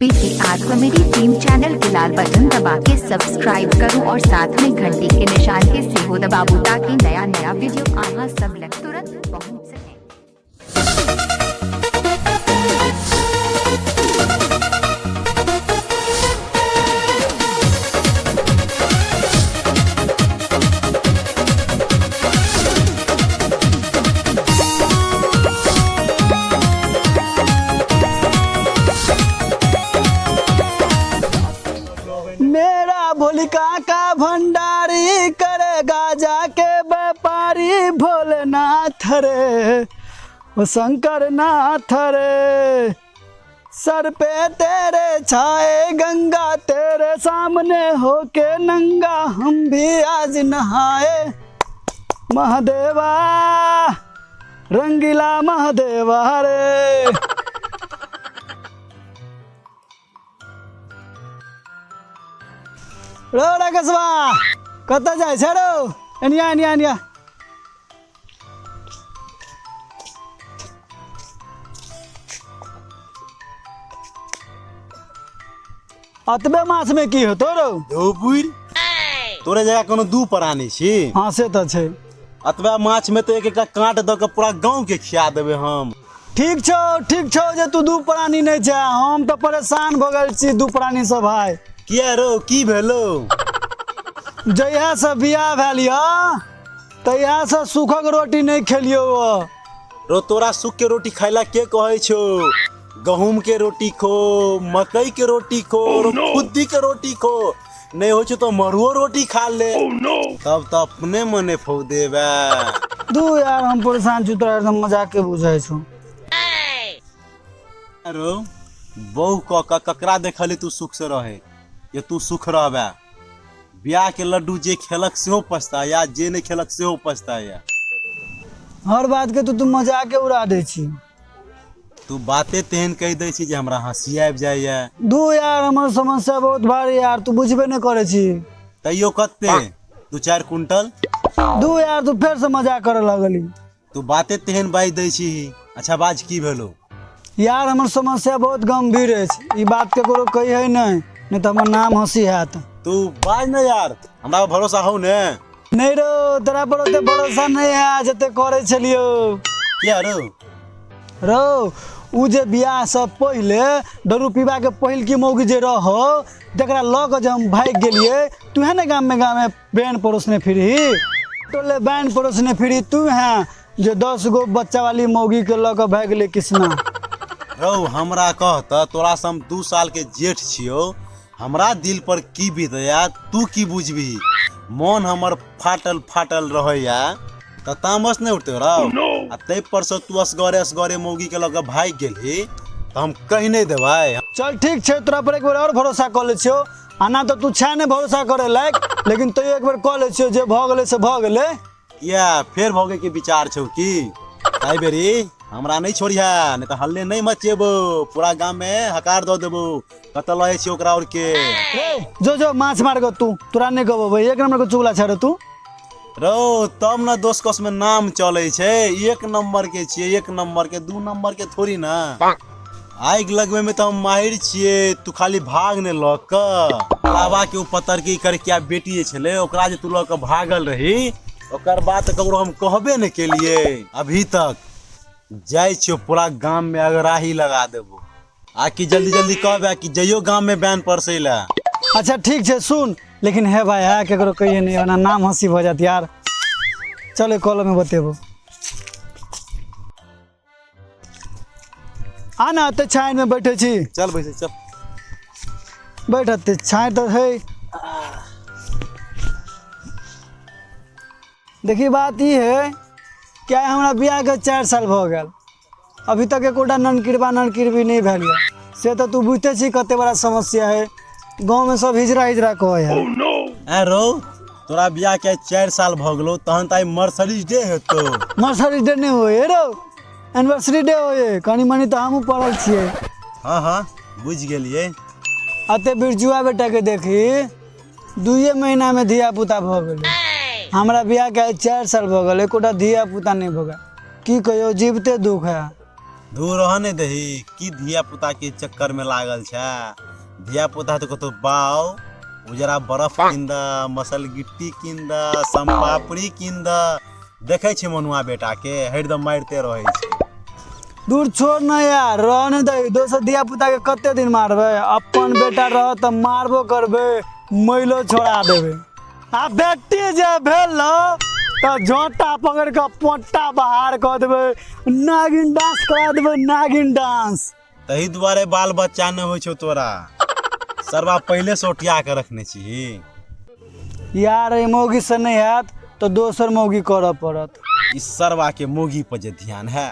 PCR comedy team channel के लाल button दबा के सब्सक्राइब करू और साथ में घंटी के निशान के सेहो दबाबू ताकि नया नया वीडियो अहाँ सब लग तुरंत पहुंच सके। मेरा भोलिका का भंडारी करे गाजा के व्यापारी भोलेनाथ रे, ओ शंकर नाथ रे। सर पे तेरे छाए गंगा, तेरे सामने होके नंगा, हम भी आज नहाए महादेवा, रंगीला महादेवा रे। रो राकेशवा, कतऽ जाइ छै रौ? Anyway anyway anyway. अतबे माछ में की होतो रौ? धौ बुढ़, तोरे जगह कोनो दू प्राणी छी? हाँ से तऽ छै। अतबा माछ में तऽ एक एकटा काँट दऽ के पूरा गाँव के खिया देबै हम। ठीक छौ, ठीक छौ जे तू दू प्राणी नहि छै, हम तऽ परेशान भऽ गेल छी दू प्राणी से भाय। किया रौ, की भेलो? जहिया से बियाह भेल यऽ तहिया से सुखक रोटी नहि खेलियौ। रो तोरा सुख के रोटी खाइला के कहै छौ? गहूम के रोटी खो, मकई के रोटी खो, oh, no. खुद्दी के रोटी खो, नहीं हो छौ तो मरुओ रोटी खा ले। oh, no. तब तो अपने मने फौ देबे। दू यार हम परेशान छी, तोरा एकदम मजाक के बुझाइ छौ। रो बहु क क ककरा देखली तू सुख से रहे ये तू सुख रहबे? ब्याह के लड्डू जे खेलक सेहो पछताया, जे नहीं खेलक सेहो पछताया। हर बात के तू मजाक के उड़ा दै छी। तू बाते तेहन कहि दै छी जे हमरा हँसी आबि जाइया। दू यार हमर समस्या बहुत भारी यार, तू बुझबे नहि करै छी। तैयो कते? 2-4 कुंटल। दू यार तू फेर से मजाक करे लगली। तू बाते तेहन बाजि दै छी। अच्छा बाज, की भेलो? यार हमर समस्या बहुत गंभीर अछि, ई बात ककरो कहिए नहि, नहि तऽ हमर नाम हँसी हैत। तू बाज ने यार, हमरा भरोसा हौ ने। नहीं रो, तोरा पर ओते भरोसा नहीं है जते करे छलियो। किया रो? रो उ जे बियाह से पहिले दारू पीबा के पहिल की मौगी जे रहो, जकरा लऽ के जे हम भागि गेलिए, तू है ने गाम में गाम में बैन परोसने फिरही, टोले बैन परोसने फिरही, तू है जे 10 गो बच्चा वाली मौगी के लऽ के भागि गेलै कृष्णा। रौ हमरा कह तऽ, तोरा से हम 2 साल के जेठ छियौ, हमरा दिल पर की बीतैया तू की बुझबही? मन हमर फाटल फाटल रहैया तऽ तामस नहि उठतै रौ? आ ताहि पर से तू असगरे असगरे मौगी के लऽ के भागि गेलही तऽ हम कहि नहि देबै। चल ठीक छै, तोरा पर एक बेर और भरोसा कऽ लै छियौ। आना तऽ तू छै नहि भरोसा करे लायक, लेकिन तैयो एक बेर कऽ लै छियौ, जे भऽ गेलै से भऽ गेलै। किया फेर भोगे के विचार छौ की? एहि बेरी हमरा नहि छोड़िहा, नहि तऽ हल्ले नहि मचेबो, पूरा गाम में हकार दऽ देबो। कतऽ लऽ जाइ छी ओकरा और के? रे जो जो माछ मार गो तू, तोरा नहि गबेबै, एक नंबर के चुगला छै रे तू। रौ तब न दोस्त कस में नाम चलै छै, 1 नंबर के छियै, 1 नंबर के, 2 नंबर के थोड़ी ना। आगि लगबै में तऽ हम माहिर छियै, तू खाली भाग ने लऽ कऽ। अलावा के ओ पतरकी करकिया बेटी जे छलै ओकरा जे तू लऽ कऽ भागल रही, ओकर बात ककरो हम कहबे नहि केलियै अभी तक। जाइ छियौ पूरा गाम में अगराही लगा देबो, आ कि जल्दी जल्दी कहबे कि जइयो गाम में बैन परसै लए। अच्छा ठीक छै सुन, लेकिन हे भाई है ककरो कहिए नहीं, ओना नाम हंसी भऽ जायत यार। चलो कॉल में बतेबो। आ ना एते छाँय में बैठे छी। चल बैसे चल। बैठ, एते छाँय तऽ है। देखी बात ई है कि आइ हमरा बियाह के 4 साल भऽ गेल, अभी तक एकोटा ननकिरबा ननकिरबी नहि भेल यऽ। से तऽ तू बुझिते छी कते बड़ा समस्या है, गाँव में सब हिजरा हिजरा कहै है। ऐं रौ, तोरा बियाह के 4 साल भऽ गेलौ, तहन तऽ आइ मर्सरीज डे हेतौ। मर्सरीज डे नहि होय रौ, एनिवर्सरी डे होय, कनी मनी तऽ हमहूँ पढ़ल छियै। हाँ हाँ बुझि गेलियै। अते बिरजुआ बेटा के देखी 2 महीना में धिया पुता भऽ गेलै, हमरा बियाह के आइ 4 साल भऽ गेल, एकोटा धिया पुता नहि भऽ गेल। की कहियौ, जीवते दुख है। धू रह नहि दही की धिया पुता के चक्कर में लागल छै। धिया पुता तऽ कतौ बाउ उजरा बर्फ कीन द, मसल गिट्टी कीन द, समपापड़ी कीन द। देखै छै मनुआ बेटा के हरदम मारिते रहै छै। दूर छोड़ न यार, रह नहीं दही, दोसर धिया पुता के कते दिन मारबै? अपन बेटा रह तऽ मारबो करबै, मैलो छोड़ा देबै। आ बेटी जे भेल तऽ झोंटा पकड़ कऽ पोटा बहार कऽ देबै, नागिन डांस करा देबै, नागिन डांस। तही दुआरे बाल बच्चा नहि होइ छौ तोरा, सरबा पहिले से ओटिया के रखने छी। यार एहि मौगी से नहि हैत तऽ दोसर मौगी करऽ पड़त। ई सरबा के मौगी पर जे ध्यान है,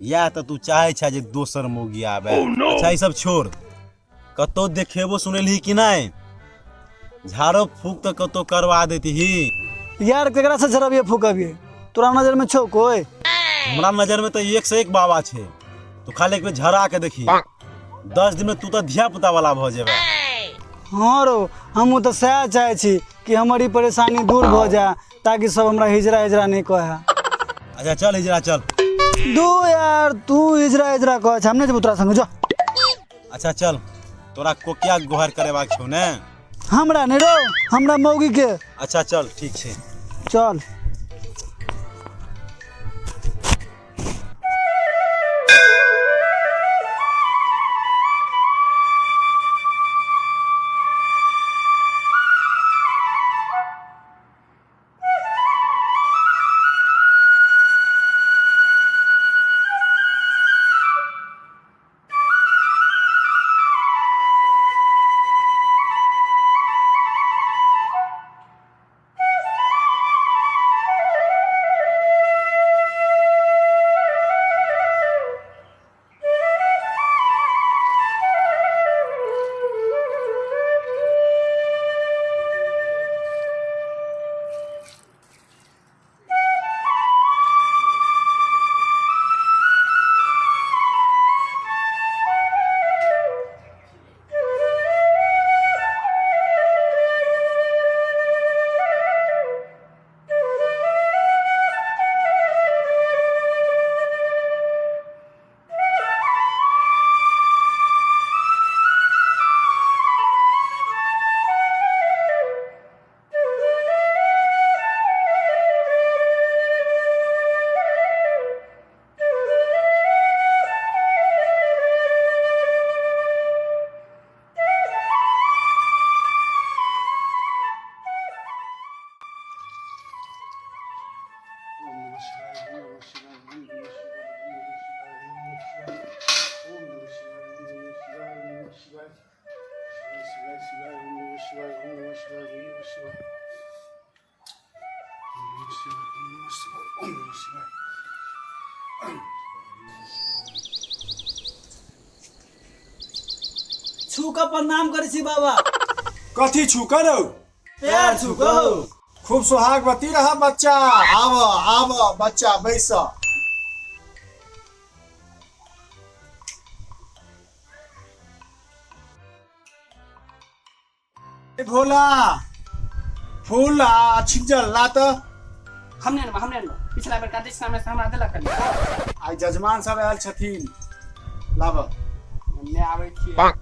इएह तऽ तू चाहे छे जे दोसर मौगी आबे। अच्छा ई सब छोड़, कतौ देखेबो सुनेलही कि नहि? झाड़ो फूक तऽ कतौ करवा देतही। यार केकरा से झड़बिए फूकबिए? तोरा नजर में छौ कोई? हमरा नजर में तऽ एक से एक बाबा छै, तू खाली एक बेर झड़ा के देखी, 10 दिन में तू तऽ धिया पुता वाला भऽ जेबे। हाँ रो, हमहूँ तऽ सएह चाहै छी कि हमर ई परेशानी दूर भऽ जाए, ताकि सब हमरा हिजरा हिजरा नहि कहै। अच्छा चल हिजरा चल। दू यार तू हिजरा हिजरा कहै छै, हम नहि जेबौ तोरा संगे, जो। अच्छा चल, तोरा कोकिया गोहर करेबाक छौ ने? हमरा नहि रो, हमरा मौगी के। अच्छा चल ठीक छै, चल। छू कऽ प्रणाम करै छी बाबा। कथी छू करो? पैर छू कहो। खूब सोहागवती रह बच्चा। आब आब बच्चा बैस। ए भोला, फूल आ छिजल ला त। हमने अनबा, हमने अनबा। पिछला बेर काजे सामने से हमरा देलक कनी। आइ जजमान सब आयल छथिन, लाब। हमने आबै छियै।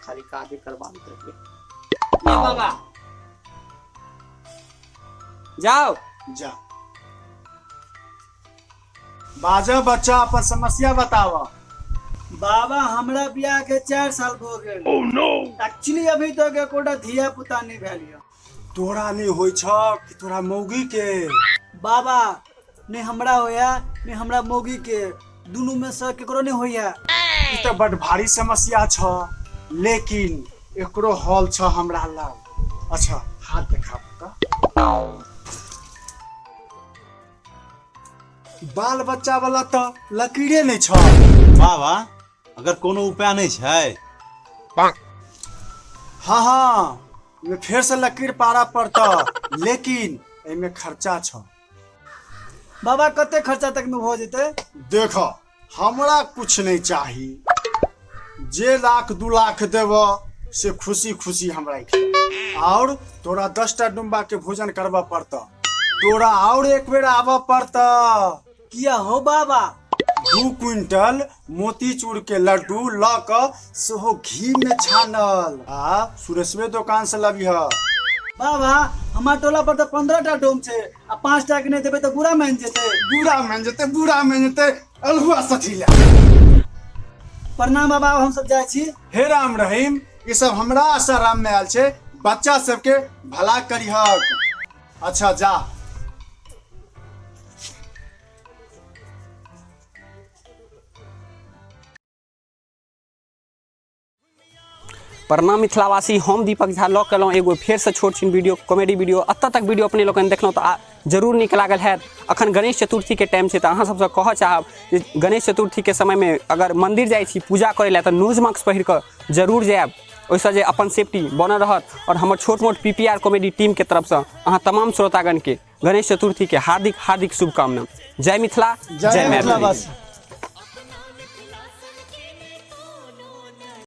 खाली काजे करबाबैत रहियै। ए बाबा, जाओ। जा बाजा बच्चा, अपन समस्या बताव। बाबा हमरा बियाह के 4 साल भ गेल। एक्चुअली अभी तक एकोटा धिया पुता नहीं भेल यऽ। तोरा नहीं होइ छ कि तोरा मौगी के? बाबा नहीं हमरा होया नहीं हमरा मौगी के, दुनू में से केकरो नहीं होया। ई त बड भारी समस्या छ, लेकिन एकरो हल छ हमरा लग। अच्छा हाथ देखाब त। बाल बच्चा वाला त लकीरे नहीं छ। बाबा अगर कोनो उपाय नहीं छै? हाँ हाँ, एमे फेर से लकीर पारा पड़ता, लेकिन एमे खर्चा छ। बाबा कते खर्चा तक में भ जेतै? देख हमरा कुछ नहीं चाही, जे लाख 2 लाख देब से खुशी खुशी हमरा खिला। और तोरा 10टा डुम्बा के भोजन करबा पड़ता। तोरा और एक बेर आबऽ पड़तऽ। किया हो बाबा? 2 क्विंटल मोतीचूर के लड्डू लऽ कऽ, सेहो घी में छानल, आ सुरेशवे दोकान से लबिह। बाबा, हमार टोला पर तऽ 15 टा डोम छै आ 5 टा के नहि देबै तऽ बुरा मानि जेतै। बुरा मानि जेतै, बुरा मानि जेतै अलहुआ सठीला। प्रणाम बाबा, हम सब जाइ छी। हे राम रहीम, ई सब हमरा आसाराम में आयल छै, बच्चा सबके भला करिहक। अच्छा जा। प्रणाम मिथिलावासी, हम दीपक झा लऽ के एलहुँ एगो फेरसँ छोट छिन वीडियो, कॉमेडी वीडियो। एतऽ तक वीडियो अपने लोकनि देखलहुँ तऽ जरूर नीक लागल हैत। अखन गणेश चतुर्थीके टाइम छै तऽ अहाँ सबसँ कहऽ चाहब जे गणेश चतुर्थीके समयमे अगर मन्दिर जाइ छी पूजा करै लए तऽ नोज मास्क पहिर कऽ जरूर जायब, ओहिसँ जे अपन सेफ्टी बनल रहत। आओर हमर छोट मोट पी पी आर कॉमेडी टीमके तरफसँ अहाँ तमाम श्रोतागणके गणेश चतुर्थीके हार्दिक हार्दिक शुभकामना। जय मिथिला, जय मैथिली। मिथिलावासी।